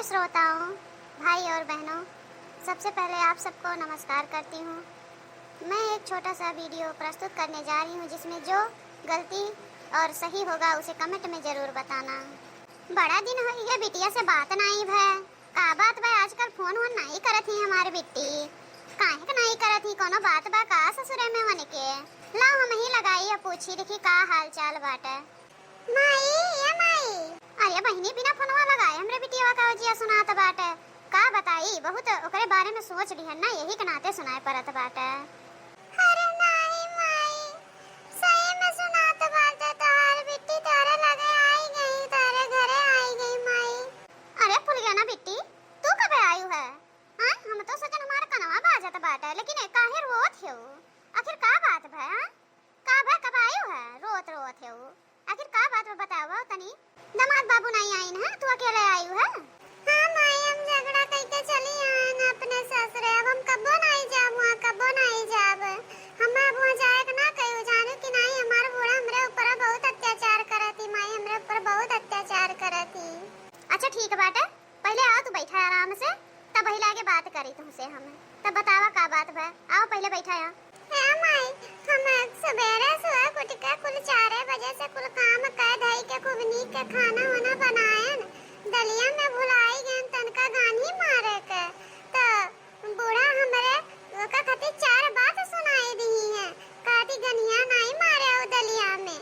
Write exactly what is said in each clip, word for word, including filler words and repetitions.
श्रोताओं, भाई और बहनों, सबसे पहले आप सबको नमस्कार करती हूँ। मैं एक छोटा सा वीडियो प्रस्तुत करने जा रही हूँ, जिसमें जो गलती और सही होगा, उसे कमेंट में ज़रूर बताना। बड़ा दिन होइ गया बिटिया से बात नाई भय। का बात बा, आजकल फोन वोन नाई करत ही हमार बिट्टी? काहे के नाई करत ही? कोनो बात बा का ससुरे में वनके? लाओ हमहीं लगाई अ पूछी, देखी का हाल चाल बाटे। माई, ए माई। अरे बहिनी, बिना फोनवा लगाए हमरे बिटियवा का जिया सुनात बाटे। का बताई, बहुत ओकरे बारे में सोच लिहन ना, यही के नाते सुनाए परत बाटे। अरे नाई माई, सही में सुनात बाटे, तोहार बिट्टी तोहरे लगे आई गई, तोहरे घरे आई गई माई। अरे फुलगेना बिट्टी, तू कबे आयु है? हाँ, हम तो सोचन हमार कनवा बाजत बाटे, लेकिन ए काहे रोत हेउ? आखिर का बात भय, हाँ? का भय, कब आयु है? रोत रोत हेउ। आखिर का बात बा, बतावा तनी। दामाद बाबू नाई आइन है, तू अकेले आयु है? हाँ माई, हम झगड़ा कइके चली आएन अपने ससुरे। अब हम कब्बो नाई जाब वहाँ, कब्बो नाई जाब। हम अब वहाँ जाए के ना कहियो, जानू कि नाई, हमार बूढ़ा हमरे ऊपर बहुत अत्याचार करत ही माई, हमरे ऊपर बहुत अत्याचार करत ही। अच्छा ठीक बाटे, पहिले आओ तू बैठा आराम से, तब वही लागे बात करी तुमसे हम। तब बतावा का बात बा, आओ पहिले बैठा आओ। हे माई, हम सुबेरे सुबह उठ के कुल चारे बजे से कुल काम कर धई के खूब नीक के खाना वाना बनाएन। दलिया में भुलाई गएन तनका गानी मारे के, तो बूढ़ा हमरे ओका खातिर चार बात सुनाई दिही है। कहती गनिया नाई मारे उ दलिया में,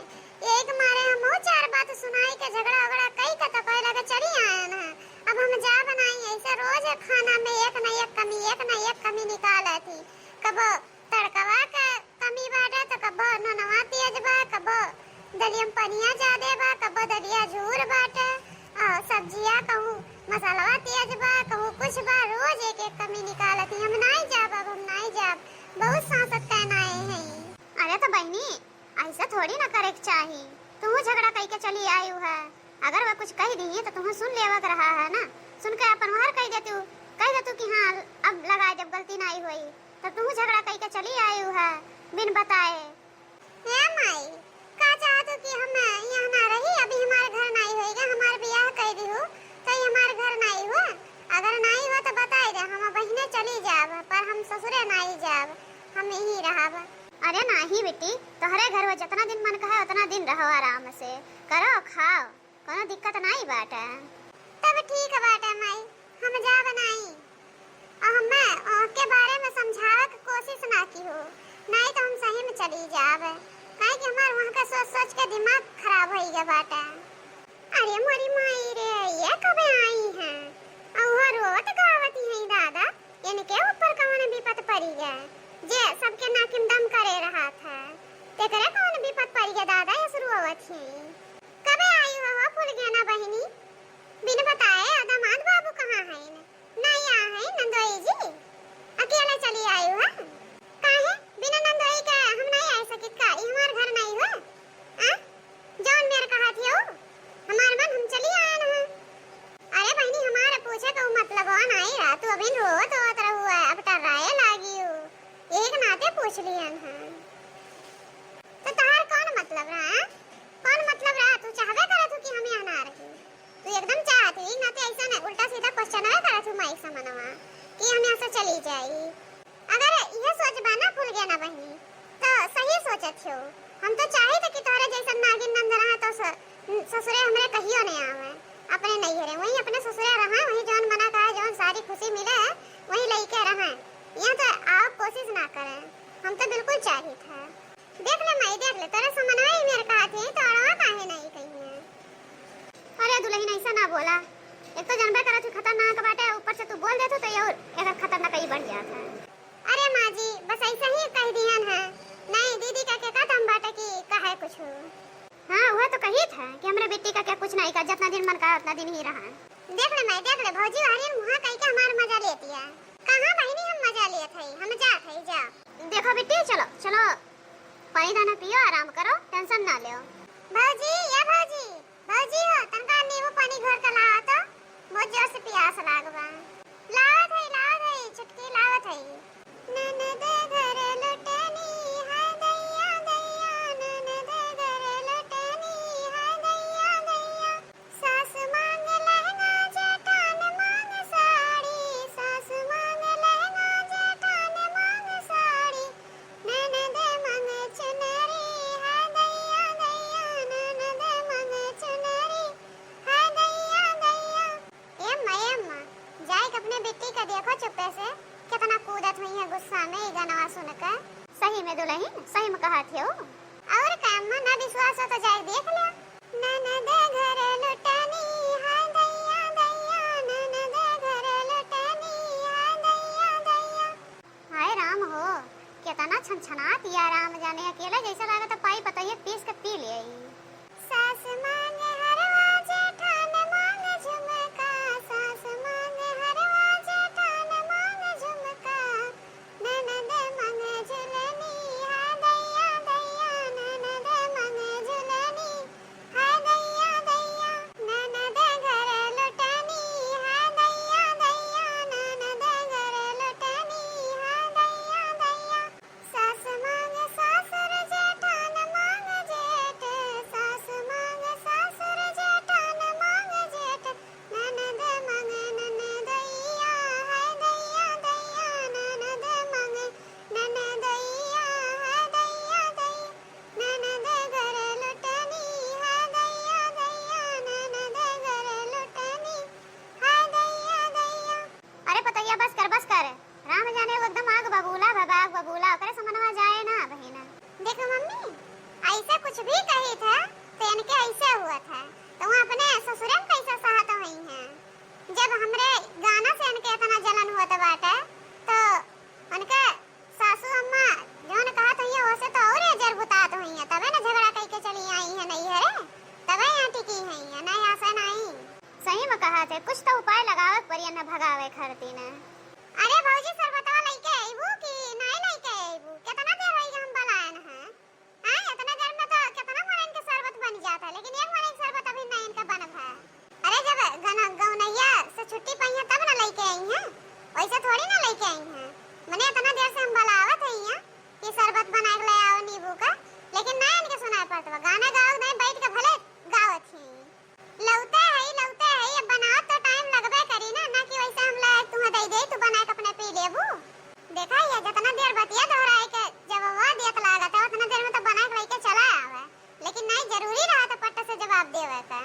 एक मारे हमहू चार बात सुनाई के झगड़ा उगड़ा कई के तो कहे लगे चली आएन है। अब हम जाब नाई, ऐसे रोज खाना में एक न एक कमी, एक न एक कमी निकालत ही। कबो तड़कवा के कमी बाटे तो कबो नूनवा तेज बा, कबो दलिया में पनिया जादे बा, कबो दलिया झूर बाटे, और सब्जिया कहूँ मसालवा तेज बा, कहूँ कुछ बा, रोज एक एक कमी निकालत ही। हम नाई जाब, अब हम नाई जाब, बहुत सांसत कहनाए हैं। अरे तो बहिनी, ऐसे थोड़ी ना करे के चाही। तुहू झगड़ा कई के चली आयु है, अगर वह कुछ कह दी तो तुहू सुन लेवा के रहा है ना, सुन के अपन वहर कह देतू, कह देतू कि हाँ, अब लगाए देब, गलती नाई होई, तब तुहू झगड़ा कई के चली आयु है बिन बताए। हे माई, का चाहतू कि हम यहाँ ना रही, अभी हमार घर नाई होएगा, हमार बियाह कह दिहू तो ये हमार घर नाई हुआ। अगर नाई हुआ तो बताई दे, हम बहिने चली जाब, पर हम ससुरे नाई जाब, हम यहीं रहब। अरे नाही बेटी, तोहरे घर हो, जितना दिन मन कहे उतना दिन रहो आराम से, करो खाओ, कोनो दिक्कत नाई बाटे। तब ठीक बाटे माई, हम जाब नाई। और हमें ओके बारे में समझावे के कोशिश ना की हो, नाई तो हम सही में चली जाब, काहे कि हमार वहाँ का सोच सोच के दिमाग खराब होई गया बाटे। अरे मोरी माई रे, ये कबे आई हैं? और वो रोत गावत ही हैं दादा, इनके ऊपर कौन विपत पड़ी गया? जे सबके नाकिम दम करे रहा था, तेकरे कौन विपत पड़ी गया दादा, ये रोवत ही? कबे आई हो, हो फुलगेना बहिनी? बिन बताए दामाद बाबू कहाँ हैं? नाई आ हैं नंदोई जी, अकेले चली आयु है? काहे? बिना नंदोई के हम नाई आ सकित का? ई हमार घर नाई हुआ? आ? जौन मेर कहा थे हो, हमार मन हम चली आए न। अरे बहिनी, हमार पूछे का मतलब नाई रहा, तू अभी रोत होत रहू है, अब टर्राए लागी हो, यही के नाते पूछ लियन है। तो तहार कौन मतलब रहा, हाँ? कौन मतलब रहा? तू चाहबे करत हो कि हम यहाँ ना रही? तू एकदम चाहत ही, ना तो ऐसा ना उल्टा सीधा क्वेश्चन ना करत हो माइक समनवा कि हम यहाँ से चली जाई। अगर यह सोच बा ना फुलगेना बहिनी, तो सही सोचत हो। हम तो चाहे थे कि तोहरे जैसन नागिन नंद रहा तो स-, ससुरे हमरे कहियो नहीं आवे। अपने नैहरे, वहीं अपने ससुरे रहा, वहीं जौन मना कहा, जौन सारी खुशी मिले, वहीं लेके रहा। यहाँ तो आओ कोशिश ना करें, हम तो बिल्कुल चाहित है। देख ले माई, देख ले, तोरे समनवा ही मेरे कहा थे, तो अड़वा काहे नहीं कही है? अरे दुल्हन, ऐसा ना बोला, एक तो जानबे करत ही खतरनाक बाटे, ऊपर से तू बोल देत हो तो ये और एकर खतरनाक ही बढ़ जात है। अरे माँ जी, बस ऐसे ही कह दिहन है, नहीं दीदी का के का दम बाटे कि कहे कुछ हो। हाँ, वह तो कही था कि हमरे बेटी का क्या कुछ नहीं का, जितना दिन मन का उतना दिन ही रहा। देख ले माई, देख ले, भौजी हरिन मुहा कह के हमार मजा लेती है। कहाँ बहिनी हम मजा लेत हई, हम जात हई, जा। देखो बेटी, चलो, चलो, पानी दाना पियो, आराम करो, टेंशन ना लेओ। भौजी, या भौजी, भौजी हो, तनका नींबू पानी घोर के लावा तो, बहुत जोर से प्यास लाग बा। लावत हई, लावत हई, चुटकी लावत हई। ननद घर लुटनी है दैया, दैया, ननद घर लुटनी है दैया, दैया। सास मांगे लहंगा, जेठान मांगे सही में कहत है वो। और का अम्मा, ना विश्वास हो तो जाए देख ले। ननद घर लुटनी, हाय दैया दैया, ननद घर लुटनी, हाय दैया दैया। हाय राम हो, केतना छनछनात या राम जाने, अकेले जैसे लागत है पाई पतोहिया पीस के पी ले आई। सास मांगे हरवा जेठान मांगे झुमका, सास मांगे हरवा जेठान मांगे झुमका, ननद मांगे झुलनी, हाय दैया दैया, ननद मांगे झुलनी, हाय दैया दैया, ननद घर लुटनी, हाय दैया दैया, ननद घर लुटनी, हाय दैया दैया। सास मांग सासुर जेठान मांग जेठ, सास मांग सासुर जेठान मांग जेठ, ननद मांग ननदैया, हाय दैया दैया, ननद मांग ननदैया, हाय दैया दैया, ननद घर लुटनी, हाय दैया दैया, ननद घर लुटनी, हाय दैया दैया। अरे पतोहिया, बस कर, बस कर। राम जाने वो एकदम आग बबूला भा, आग बबूला, ओकरे से मनवा जाए ना बहिना। देखो मम्मी, ऐसे कुछ भी कही था तो इनके ऐसे हुआ था, तो वो अपने ससुरे में कैसे सहत हुई हैं? जब हमरे गाना से इनके इतना जलन हुआ था बाटे, तो उनके सासू अम्मा जौन कहत हुई हैं, ओसे तो और ये जर बुतात हुई हैं, तबे न झगड़ा कइके चली आई हैं नैहरे, तबे यहाँ टिकी हुई हैं, नहीं ऐसा नहीं। सही में कहत है, कुछ तो उपाय लगावे के पड़ी न भगावे खरती न। अरे भौजी, शरबतवा लइके अइबू कि नाई लइके अइबू? केतना देर होई हम बलायन हैं। हाँ, इतना देर में तो केतना मड़न के शरबत बन जात है, लेकिन एक मड़न के शरबत अभी नहीं इनका बनब है। अरे, जब गन-, गौनैया से छुट्टी पइहें तब न लइके अइहें, वैसे थोड़ी न लइके अइहें। मने इतना देर से हम बलावत हइहें कि शरबत बनाए के ले आओ नींबू का, लेकिन ना इनके सुनाई पड़त बा। गाना गावत नहीं, बैठ के भले गावत ही। लौटे हई, लौटे हई, अब बनावत तो टाइम लगबे करी ना, ना कि वैसे हम लायक तुहें दे दे, तू बनाए के अपने पी लेबू। देखा, ये जितना देर बतिया दोहराए के जब वो दियत लागत है, उतना देर में तो बनाए के लेके चला आवे, लेकिन नहीं, जरूरी रहा तो पट्ट से जवाब देवे का।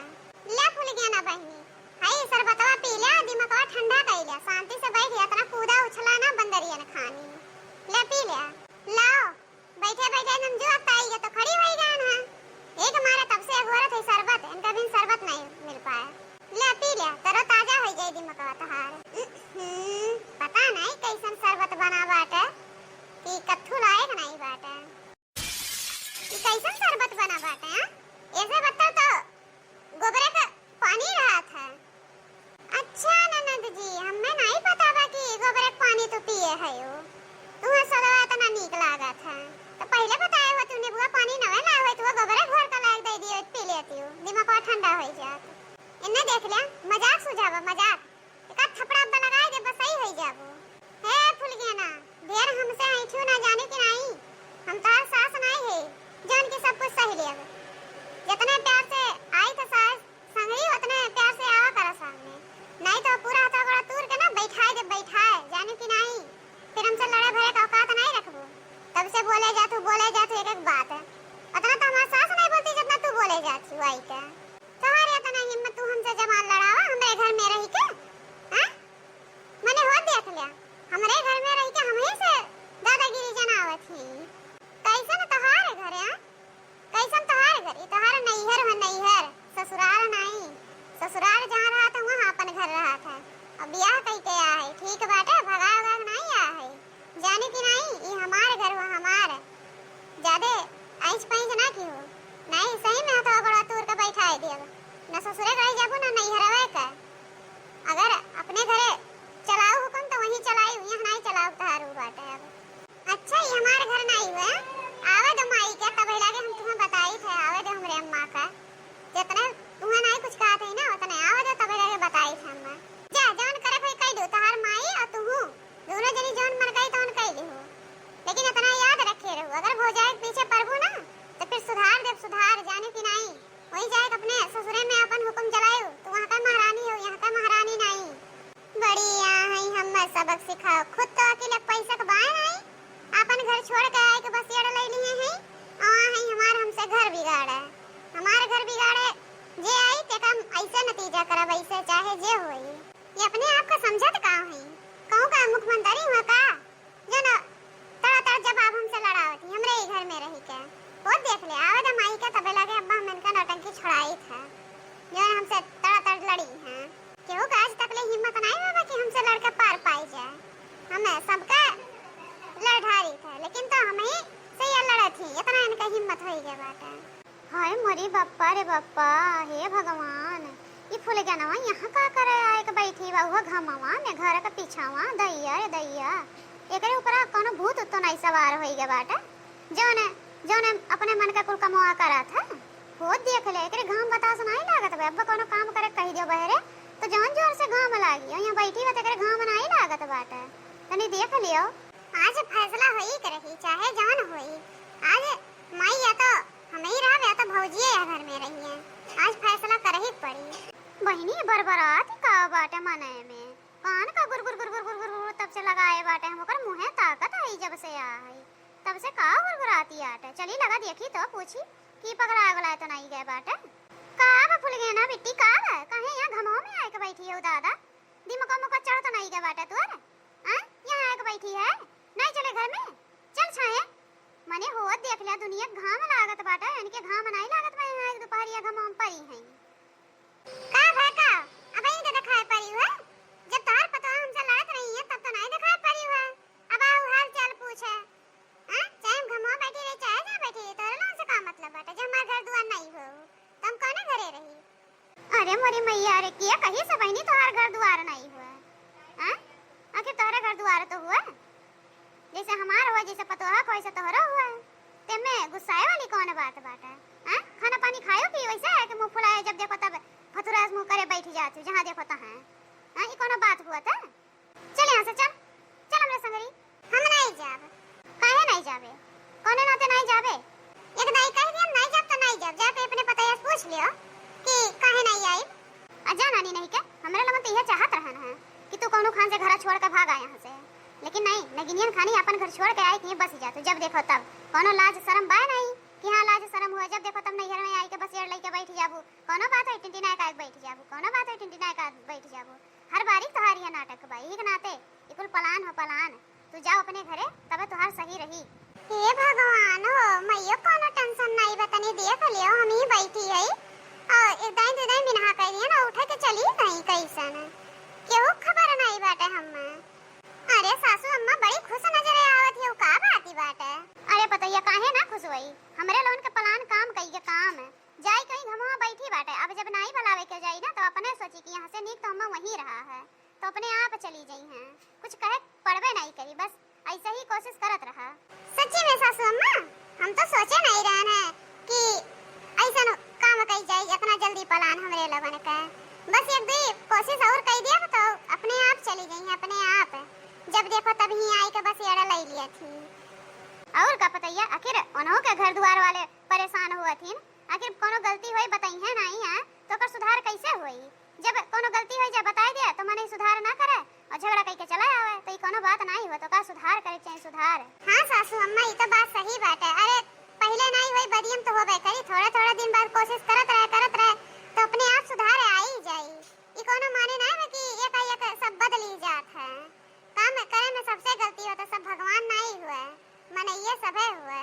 ले फुलगेना बहिनी, हई शरबतवा पी ले, दिमकवा ठंडा कई ले, शांति से बैठ, इतना कूदा उछला ना बंदरियन खानी। ले पी ले, लाओ। बैठे बैठे एकदम जो अकताई गए तो खड़ी होई गए ना। एक मारे तब से अगोरत है शरबत, इनका बिन शरबत नहीं मिल पाए। ले पी ले, तरो ताजा होई जाई दिमकवा तोहार। हम्म, पता नहीं कैसन शरबत बना बाटे, कि कत्थू लायक नहीं बाटे। ई कैसन शरबत बना बाटे, हाँ? ऐसे बत्तल तो गोबरे का पानी रहत है। अच्छा ननद जी, हमें नहीं पता बा कि गोबरे के पानी तू पिए है हो। तुहें सदवा इतना नीक लागत है, तो पहले बताए हो तू नेबुआ पानी नवे लाए हो, तू गोबरे घोर का लायक दे दिए, पी लेती हो, दिमाग ठंडा हो जात। इन्हें देख लिया, मजाक सुझावा, मजाक। एक आध थपड़ा अब लगाए दे, बस सही होई जाबो। हे फुलगेना, ढेर हमसे ऐठू ना जाने कि नाई, हम तोहार सास नाई है, जौन की सब कुछ सही लेब। जितने प्यार से आई तो सास संगरी, उतने प्यार से आवा करा सामने, नाई तो पूरा हाथा गोड़ा तूर के ना बैठाए दे, बैठाए, जाने कि नाई, फिर हमसे लड़े भरे का औकात नाई रखबो। तब से बोले जा तू, बोले जा तू एक एक बात, उतना तो हमार सास नहीं बोलती जितना तू बोले जाती आई के। तोहार इतना हिम्मत, तू हमसे जबान लड़ावा हमरे घर में रही के? हाँ? मने हो देख लिया, हमरे घर में रही के हमही से दादागिरी जनावत ही। कैसन तोहार घर है? कैसन तोहार घर? ई तोहार नैहर है, नैहर, ससुराल नाई। ससुराल जहाँ रहत है, वहाँ अपन घर रहत है। अब बियाह कई के आ है, ठीक बाटे, भगा भगा के नाई आ है। जाने कि नाई, ई हमार घर हुआ, हमार। जादे आइच पाइच ना की हो। नाई, सही में हथवा गोड़वा तूर के बैठाए देब। न ससुरे गए जाबू, न नैहरवे के। अगर अपने घरे चलाऊ हुकुम, तो वहीं चलाई, यहाँ नाई चलाऊ, तहारू बाटे अब। अच्छा, ई हमार घर नाई हुआ। आवे दो माई के, तब लागे हम तुम्हें बताई थे, आवे दो हमरे अम्मा का। जितने तुम्हें नाई कुछ कहत है ना, उतने आवे दो, तब लागे बताई थे अम्मा। जा, जौन करे कोई कह दो, तहार माई और तू। दोनों जनी जौन मन कही तौन कह लिहो, लेकिन इतना याद रखे रहो, अगर भौजाई के पीछे पड़बू ना, तो फिर सुधार देब सुधार, जाने कि नाई। वही जाए के अपने ससुरे में अपन हुकुम चलायो, तू वहाँ का महारानी हो, यहाँ का महारानी नाई। बड़ी यहाँ है हमें सबक सिखाओ, खुद तो अकेले पैसा के बाय नाई, अपन घर छोड़ के आए के बस एड़ ले लिए हैं, और वहाँ है हमार हमसे घर बिगाड़े, हमार घर बिगाड़े जे आई, तेका ऐसे नतीजा करब, ऐसे चाहे जे होई। ये अपने आप का समझत का हई? कहूँ का मुख्यमंत्री हुआ का? जो न तड़ा तड़ जवाब हमसे लड़ावत ही, हमरे ही घर में पा, हे भगवान, ई फुलगेनवा यहाँ का करे आए के बैठी बा, उहो घमवा में, घर के पीछावा, दैया रे दैया, एकरे ऊपरा कौनो भूत उत्तो नहीं सवार होई गए बाटे, जौने, जौने अपने मन का कुल कमवा करत है। हो देख ले, एकरे घाम बतास नहीं लागत बा, अब कौनो काम करे कही दियो बहरे, तो जौन जोर से घाम लागी, और यहाँ बैठी बा, तो एकरे घाम नहीं लागत बाटे, तनी देख लियो। आज फैसला होई के रही, चाहे जौन होई, आज माई या तो हम ही रहब या तो भौजिए या घर में रही है। आज फैसला करही के पड़ी। बहिनी, बरबरात का बाटे मनई में? कान का गुर गुर गुर गुर गुर गुर गुर तब से लगाए बाटे हम, ओकर मुँहे ताकत है जब से आ है, तब से का गुरगुराती आटे। चली लगा देखी तो पूछी कि पगला अगला तो नहीं गए बाटे। का बा फुलगेना बिट्टी, का बा? काहे यहाँ घमवा में आए के बैठी है दादा? दिमका मुका चढ़ तो नहीं गए बाटे तोर? हाँ? यहाँ आए के बैठी है? नहीं चले घर में? चल छाए। मने होत देख लिया दुनिया के घाम लागत बाटे, इनके घाम नहीं लागत बा यहाँ एक दुपहरिया घमवा में परी है। का भा का? अब इनके देखाए परी हुआ? जब तोहार पतोह हमसे लड़त रही है तब तो नहीं देखाए परी हुआ। अब आऊ हाल चाल पूछे। हाँ? चाहे हम घमवा बैठी रही, चाहे जहाँ बैठी रही, तोहरे लोगन से का मतलब बाटे? जब हमार घर दुआर नहीं हो, तो हम कौने घरे रही? अरे मोरी मैया रे, के कही से बहिनी तोहार घर दुआर नहीं हुआ? हाँ? आखिर तोहरे घर दुआर तो हुआ, जैसे हमार हुआ, जैसे पतोहा को, वैसे तोहरो हुआ। तेमे गुस्साए वाली कौन बात बाटे? हाँ? खाना पानी खायो कि वैसे है कि मुँह फुलाए, जब देखो तब फतुरास मुँह करे बैठ जात हो, जहाँ देखो तहाँ। हाँ, ई कौनो बात हुआ था? चल यहाँ से, चल, चल हमरे संगरी। हम नहीं जाब। काहे नहीं जाबे? कौने नाते नहीं जाबे? एक दाई कह दिया नहीं जाब तो नहीं जाब, जाके अपने पतोहिया से पूछ लियो कि काहे नहीं आई। आ जा नानी नहीं के, हमरे लोगन तो यह चाहत रहन है कि तू कौनो खान से घर छोड़ के भागा यहाँ से, लेकिन नहीं, नगिनियन खानी अपन घर छोड़ के आई कि बस जा तू, जब देखो तब कौनो लाज शरम बाय नहीं कि हाँ लाज शरम हुआ, जब देखो तब नैहर में आई के बस एड़ लेके बैठ जाबू, कौनो बात है टिंटिनाए का बैठ जाबू, कौनो बात है टिंटिनाए का बैठ जाबू। हर बारी तोहार यह नाटक बा, यही के नाते ई कुल पलान हो पलान। तू जाओ अपने घरे, तबे तोहार सही रही। हे भगवान हो, मइयो कौनो tension नाई बा, तनी देख लियो, हम ही बैठी है। और एक दाई दू दाई मिनहा कह दिया ना, उठे के चली गई कैसन, केहू खबर नाई बाटे हम्मे। अरे सासू अम्मा बड़ी खुश नजरे आवत है, का बात ही बाटे? अरे पतोहिया काहे ना खुश होई, हमरे लोगन के plan काम कई के काम है। जाई कहीं घमवा बैठी बाटे, अब जब नाई बुलावे के जाई ना, तो अपने सोची कि यहाँ से नीक तो हम वहीं रहा है, तो अपने आप चली जाई हैं, कुछ कहे पड़बे नहीं करी, बस ऐसे ही कोशिश करत रहा। सच्ची में सासू अम्मा, हम तो सोचे नहीं रहन है कि ऐसन काम कई जाई, इतना जल्दी plan हमरे लोगन का। बस एक दुई कोशिश और कई दिया तो अपने आप चली जाई हैं, अपने आप। जब देखो तब ही आई के बस एड़ा ले लिया थी। और का पतोहिया, आखिर उन्हों के घर दुआर वाले परेशान हुआ थी, आखिर कोनो गलती होई, बताई है नाई है, तो ओकर सुधार कैसे होई? जब कोनो गलती होई, जब बताई दे, तो मनई सुधार ना करे और झगड़ा कई के चला आवे, तो ई कोनो बात नाई हुआ, तो का सुधार करे के चाही, सुधार। हाँ सासू अम्मा, ई तो बात सही बाटे। अरे पहिले नाई होई, बदियम तो होबे करी, थोड़ा थोड़ा दिन बाद कोशिश करत रहे, करत रहे, तो अपने आप सुधार आई जाई। ई कोनो माने नाई बा कि एकाएक सब बदली जात है। काम करे में सबसे गलती होता, सब भगवान नाई हुए, मनइये सभे हुए।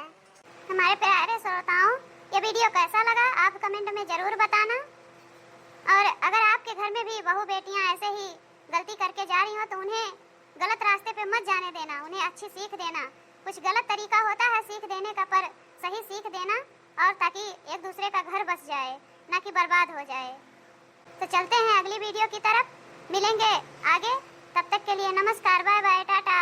हमारे प्यारे श्रोताओं, ये video कैसा लगा आप comment में ज़रूर बताना। और अगर आपके घर में भी बहू बेटियां ऐसे ही गलती करके जा रही हो तो उन्हें गलत रास्ते पे मत जाने देना, उन्हें अच्छी सीख देना। कुछ गलत तरीका होता है सीख देने का, पर सही सीख देना, और ताकि एक दूसरे का घर बस जाए, ना कि बर्बाद हो जाए। तो चलते हैं अगली video की तरफ, मिलेंगे आगे। तब तक के लिए नमस्कार, bye bye, टाटा।